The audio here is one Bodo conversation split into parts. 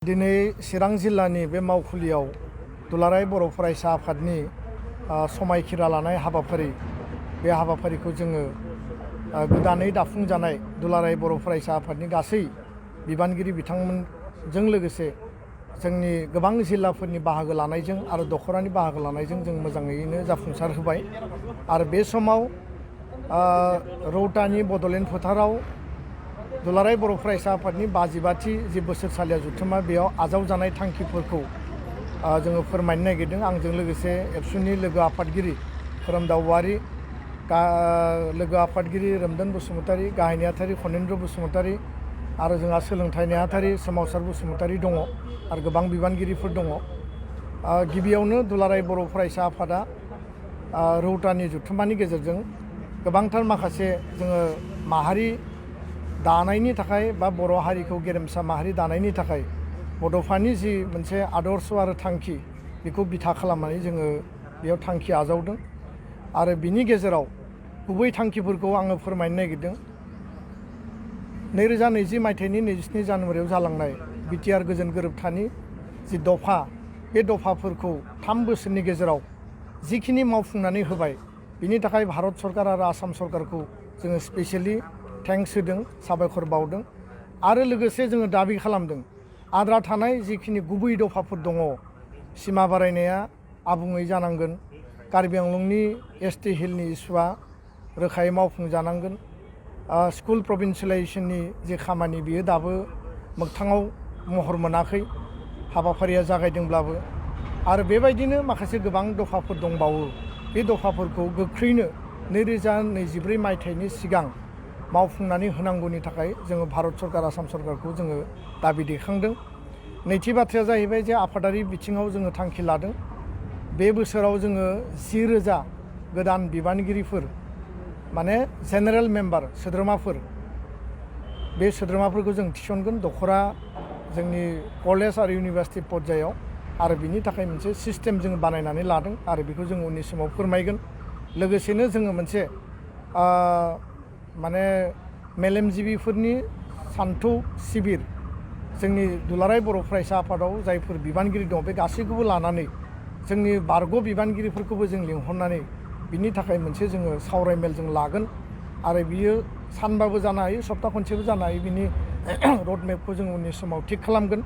दिनै चिरां जिल्लानि बे मावखुलियाव दुलाराय बर' फरायसा आफादनि समायखिरा लानाय हाबाफारि बे हाबाफारिखौ जोङो गोदानै दाफुंजानाय दुलाराय बर' फरायसा आफादनि गासै बिबानगिरि बिथांमोनजों लोगोसे जोंनि गोबां जिल्लाफोरनि बाहागो लानायजों आरो दखरानि बाहागो लानायजों जों मोजाङैनो जाफुंसार होबाय आरो बे समाव रौतानि बड'लेण्ड फोथाराव दुलाराय बर' फरायसा आफादनि 52थि जि बोसोरसालिया जथुम्मा बेयाव आजावजानाय थांखिफोरखौ जोङो फोरमायनो नागिरदों। आंजों लोगोसे एबसुनि लोगो आफादगिरि खोरोमदाव औवारि, लोगो आफादगिरि रोमदोन बसुमतारी, गाहाय नेहाथारि खनेन्द्र बसुमतारी आरो जोंहा सोलोंथाइ नेहाथारि सोमावसार बसुमतारी दङ आरो गोबां बिबानगिरिफोर दङ। गिबियावनो दुलाराय बर' फरायसा आफादा रौतानि जथुम्मानि गेजेरजों गोबांथार माखासे जोङो माहारि दानायनि थाखाय बा बर' हारिखौ गेरेमसा माहारि दानायनि थाखाय बड'फानि जि मोनसे आदर्श आरो थांखि बेखौ बिथा खालामनानै जोङो बेयाव थांखि आजावदों आरो बिनि गेजेराव गुबै थांखिफोरखौ आङो फोरमायनो नागिरदों। 2020 मायथाइनि 27 जानुवारियाव जालांनाय बिटिआर गोजोन गोरोबथानि जि दफा बे दफाफोरखौ 3 बोसोरनि गेजेराव जिखिनि मावफुंनानै होबाय बिनि थाखाय भारत सरकार आरो आसाम सरकारखौ जोङो स्पेसियेलि थेंक्स होदों, साबायखर बावदों आरो लोगोसे जोङो दाबि खालामदों आद्रा थानाय जिखिनि गुबै दफाफोर दङ सिमा बारायनाया आबुङै जानांगोन, कार्बि आंलंनि एसटि हिलनि इस्युआ रोखायै मावफुंजानांगोन, स्कुल प्रभिन्सियेलाइजेसननि जे खामानि बियो दाबो मोगथाङाव महर मोनाखै, हाबाफारिया जागायदोंब्लाबो आरो बेबायदिनो माखासे गोबां दफाफोर दंबावो। बे दफाफोरखौ गोख्रैनो 2024 मायथाइनि सिगां मावफुंनानै होनांगौनि थाखाय जोङो भारत सरकार आसाम सरकारखौ जोङो दाबि दैखांदों। नैथि बाथ्राया जाहैबाय जे आफादारि बिथिङाव जोङो थांखि लादों बे बोसोराव जोङो 10,000 गोदान बिबानगिरिफोर माने जेनेरेल मेम्बार सोद्रोमाफोर बे सोद्रोमाफोरखौ जों थिसनगोन दखरा जोंनि कलेज आरो इउनिभार्सिटि पर्यायाव आरो बिनि थाखाय मोनसे सिस्टेम जोङो बानायनानै लादों आरो बेखौ जों उननि समाव फोरमायगोन। लोगोसेनो जोङो मोनसे माने मेलेमजिबिफोरनि सान्थौ शिबिर जोंनि दुलाराय बर' फरायसा आफादाव जायफोर बिबानगिरि दं बे गासैखौबो लानानै जोंनि बारग' बिबानगिरिफोरखौबो जों लिंहरनानै बिनि थाखाय मोनसे जोङो सावरायमेल जों लागोन आरो बियो सानबाबो जानो हायो, सप्ता खनसेबो जानो हायो। बिनि रडमेपखौ जों उननि समाव थिग खालामगोन।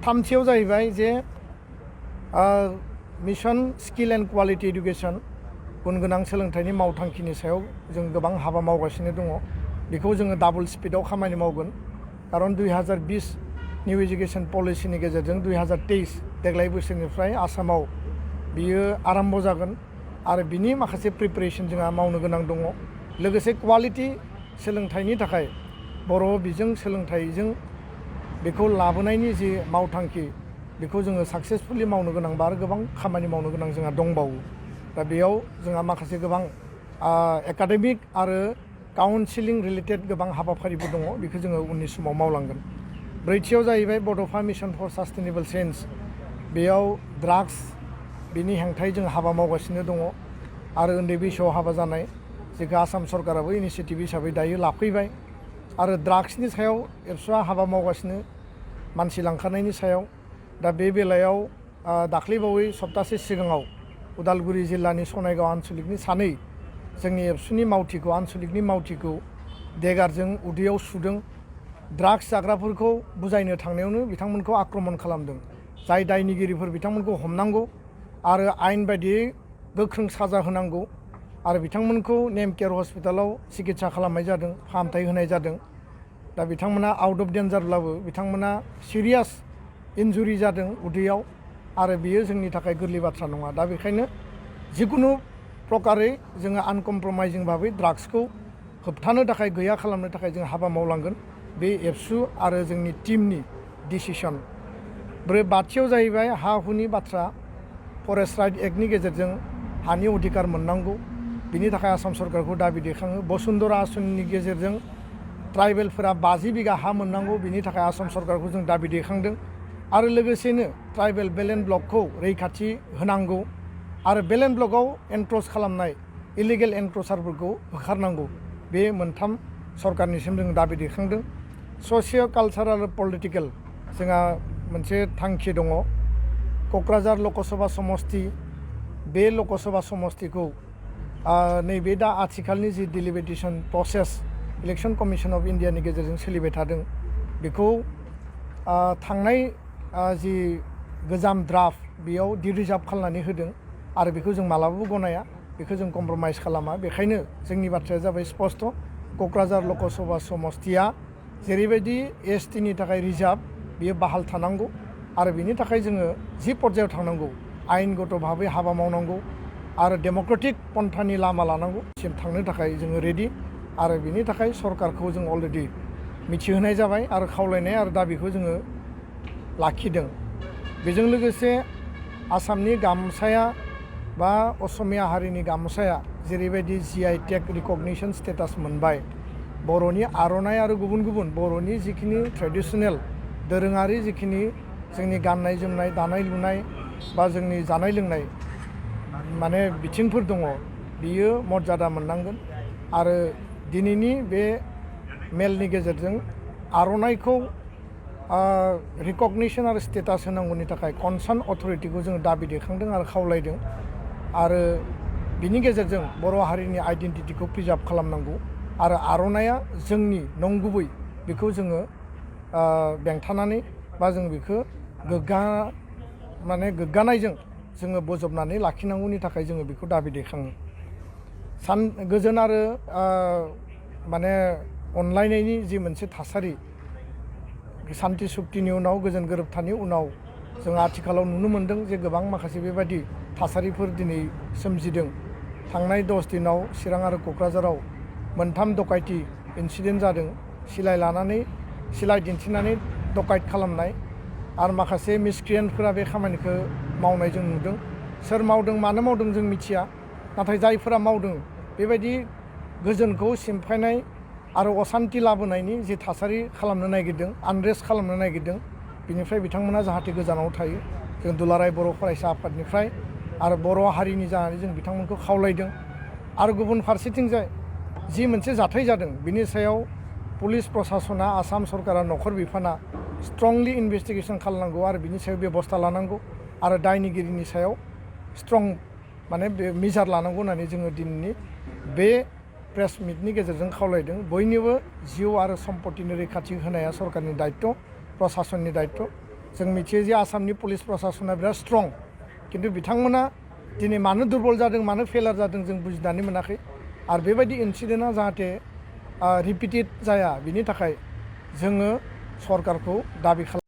थामथियाव जाहैबाय जे mission skill and quality education गुन गोनां सोलोंथाइनि मावथांखिनि सायाव जों गोबां हाबा मावगासिनो दङ। बेखौ जोङो डाबल स्पिडआव खामानि मावगोन खारन 2020 निउ एजुकेसन पलिसिनि गेजेरजों 2023 देग्लाय बोसोरनिफ्राय आसामाव बियो आराम्भ जागोन आरो बिनि माखासे प्रिपेरेसन जोंहा मावनो गोनां दङ। लोगोसे क्वालिटि सोलोंथाइनि थाखाय बर' बिजों सोलोंथाइजों बेखौ लाबोनायनि जि मावथांखि बेखौ जोङो साक्सेसफुलि मावनो गोनांबा आरो गोबां खामानि मावनो गोनां जोंहा दंबावो। दा बेयाव जोंहा माखासे गोबां एकाडेमिक आरो काउन्सिलिं रिलेटेड गोबां हाबाफारिफोर दङ, बेखौ जोङो उननि समाव मावलांगोन। ब्रैथियाव जाहैबाय बड'फा मिशन फर सास्टेनेबल चेन्ज, बेयाव ड्राग्स बिनि हेंथायै जों हाबा मावगासिनो दङ आरो उन्दै बैसोआव हाबा जानाय जेखौ आसाम सरकाराबो इनिसियेटिभ हिसाबै दायो लाफैबाय आरो ड्राग्सनि सायाव एबसुआ हाबा मावगासिनो मानसि लांखारनायनि सायाव। दा बे बेलायाव दाख्लैबावै सप्तासे सिगाङाव उदालगुरि जिल्लानि सनायगाव आनसलिकनि सानै जोंनि एबसुनि मावथिखौ आनसलिकनि मावथिखौ देगारजों उदैयाव सुदों। ड्राग्स जाग्राफोरखौ बुजायनो थांनायावनो बिथांमोनखौ आक्रमन खालामदों। जाय दायनिगिरिफोर बिथांमोनखौ हमनांगौ आरो आयेन बायदियै गोख्रों साजा होनांगौ आरो बिथांमोनखौ नेम केयार हस्पिटालाव सिकित्सा खालामनाय जादों, फाहामथाय होनाय जादों। दा बिथांमोना आउट अफ डेन्जारब्लाबो बिथांमोना सिरियास इन्जुरि जादों उदैयाव आरो बियो जोंनि थाखाय गोरलै बाथ्रा नङा। दा बेखायनो जिकुनु प्रकारै जोङो आनकमप्रमाइजिं भाबै ड्राग्सखौ होबथानो थाखाय गैया खालामनो थाखाय जों हाबा मावलांगोन। बे एबसु आरो जोंनि टिमनि डिसिसन। बाथियाव जाहैबाय हा हुनि बाथ्रा। फरेस्ट राइट एक्टनि गेजेरजों हानि अधिकार मोननांगौ, बिनि थाखाय आसाम सरकारखौ दाबि दैखाङो। बसुन्धरा आसनिनि गेजेरजों ट्राइबेलफोरा 50 बिगा हा मोननांगौ, बिनि थाखाय आसाम सरकारखौ जों दाबि दैखांदों आरो लोगोसेनो ट्राइबेल बेलेन्ड ब्लकखौ रैखाथि होनांगौ आरो बेलेन्ड ब्लकआव एनक्रच खालामनाय इलिगेल एनक्रचारफोरखौ होखारनांगौ। बे मोनथाम सरकारनिसिम जों दाबि दैखांदों। ससिय' कालचारेल आरो पलिटिकेल जोंहा मोनसे थांखि दङ क'क्राझार लकसभा समस्ति बे लकसभा समस्तिखौ नैबे दा आथिखालनि the delimitation process election commission of इन्डियानि गेजेरजों सोलिबाय थादों बेखौ थांनाय जि गोजाम ड्राफ्ट बेयाव डिरिजार्भ खालामनानै होदों आरो बेखौ जों मालाबाबो गनाया बेखौ जों कमप्रमाइज खालामा बेखायनो जोंनि बाथ्राया जाबाय स्पष्ट क'क्राझार लकसभा समस्तिया जेरैबायदि एसटिनि थाखाय रिजार्भ बियो बाहाल थानांगौ आरो बिनि थाखाय जोङो जि पर्यायाव थांनांगौ आयेनगत भाबै हाबा मावनांगौ आरो डेम'क्रेटिक पन्थानि लामा लानांगौ सिम थांनो थाखाय जोङो रेडि आरो बिनि थाखाय सरकारखौ जों अलरेडि मिथिहोनाय जाबाय आरो खावलायनाय आरो दाबिखौ जोङो लाखिदों बेजों लोगोसे आसामनि गामसाया बा असमिया हारिनि गामसाया जेरैबायदि GI टेग रिकगनिशन स्टेटास मोनबाय बर'नि आर'नाइ आरो गुबुन गुबुन बर'नि जिखिनि ट्रेडिशनेल दोरोङारि जिखिनि जोंनि गाननाय जोमनाय दानाय लुनाय बा जोंनि जानाय लोंनाय माने बिथिंफोर दङ बियो मर्यादा मोननांगोन आरो दिनैनि बे मेलनि गेजेरजों आर'नाइखौ रिकगनिशन आरो स्टेटास होनांगौनि थाखाय कनसार्न अथरिटिखौ जोङो दाबि दैखांदों आरो खावलायदों आरो बिनि गेजेरजों बर' हारिनि आइडेन्टिटिखौ प्रिजार्भ खालामनांगौ आरो आर'नाइया जोंनि नंगुबै बेखौ जोङो बेंथानानै बा जों बेखौ गोग्गानायजों जोङो बोजबनानै लाखिनांगौनि थाखाय जोङो बेखौ दाबि दैखाङो गोजोन आरो माने अनलायनायनि जि मोनसे थासारि सान्ति सुक्तिनि उनाव गोजोन गोरोबथानि उनाव जों आथिखालाव नुनो मोन्दों जे गोबां माखासे बेबायदि थासारिफोर दिनै सोमजिदों थांनाय 10 दिनाव चिरां आरो क'क्राझाराव मोनथाम डकाइति इन्सिडेन्ट जादों सिलाइ दिन्थिनानै डकाइट खालामनाय आरो माखासे मिसक्रियेन्टफोरा बे खामानिखौ मावनाय जों नुदों सोर मावदों मानो मावदों जों मिथिया नाथाय जायफोरा मावदों बेबायदि गोजोनखौ सिमफायनाय आरो असान्ति लाबोनायनि जे थासारि खालामनो नागिरदों आनरेस्ट खालामनो नागिरदों बिनिफ्राय बिथांमोना जाहाथे गोजानाव थायो जों दुलाराय बर' फरायसा आफादनिफ्राय आरो बर' हारिनि जानानै जों बिथांमोनखौ खावलायदों आरो गुबुन फारसेथिंजाय जि मोनसे जाथाय जादों बिनि सायाव पुलिस प्रशासना आसाम सरकारा नखर बिफाना स्ट्रंलि इनभेस्टिगेशन खालामनांगौ आरो बिनि सायाव बेबस्था लानांगौ आरो दायनिगिरिनि सायाव स्ट्रं माने बे मिजार लानांगौ होननानै जोङो दिनैनि बे प्रेस मिटनि गेजेरजों खावलायदों बयनिबो जिउ आरो सम्पतिनि रैखाथि होनाया सरकारनि दायित्व प्रशासननि दायित्व जों मिथियो जे आसामनि पुलिस प्रशासना बिराद स्ट्रं किन्तु बिथांमोना दिनै मानो दुर्बल जादों मानो फेलार जादों जों बुजिनानै मोनाखै आरो बेबायदि इन्सिडेन्टआ जाहाथे रिपिटेड जाया बिनि थाखाय जोङो सरकारखौ दाबि खालामो